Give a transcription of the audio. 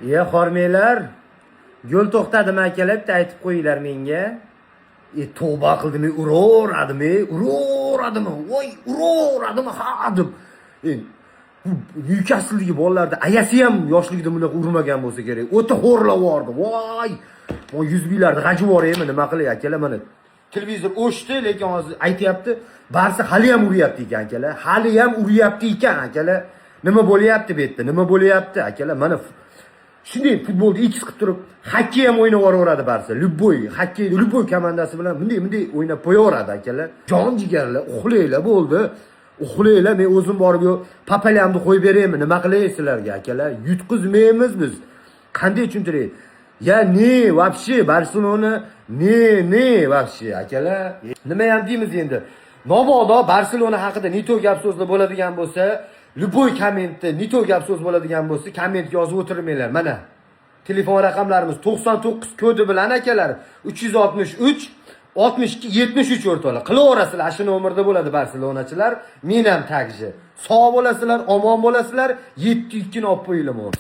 Ye, hormanglar. Gol to'xtadimi, akalar, bitta aytib qo'yinglar menga. E, tavba qildim, e, uraveradimi, e, uraveradimi, voy, uraveradimi, ha deb. E, bu Nyukasldagi bolalarda ayasi ham yoshligida bunaqa urmagan bo'lsa kerak. O'ta xo'rlab yubordi. Voy! Voy, yuz minglarni g'ajib yuboraymi, nima qilay, akalar, mana. Televizor o'chdi, lekin hozir aytyapti, Barsa hali ham uryapti ekan, akalar. Hali ham uryapti ekan, akalar. Nima bo'lyapti bu yerda? Nima bo'lyapti, akalar? Mana shunday futbolni X qilib turib, xokkey ham o'ynab yuboraveradi Barsa. Любой, xokkey, любой komandasi bilan bunday bunday o'ynab qo'yaveradi, akalar. Jon jigarlar, uxlanglar, bo'ldi. Uxlanglar, men o'zim borib yo papalyamni qo'yib beraymi? Nima qilay sizlarga, akalar? Yutqizmaymiz biz. Qanday tushuntiray? Я не вообще Barselona не не вообще, akalar. Nima ham deymiz endi? Mabodo Barselona haqida не то gap so'zlar bo'ladigan bo'lsa, любой kommentda не то gap so'z bo'ladigan bo'lsa, komment yozib o'tirmanglar. Mana telefon raqamlarimiz 99 kodi bilan, akalar, 363 62 73, o'rtoqlar. Qilaverasizlar, shu nomerda bo'ladi barselonachilar. Men ham также. Sog' bo'lasizlar, omon bo'lasizlar. 7-2 ni olib qo'yinglar.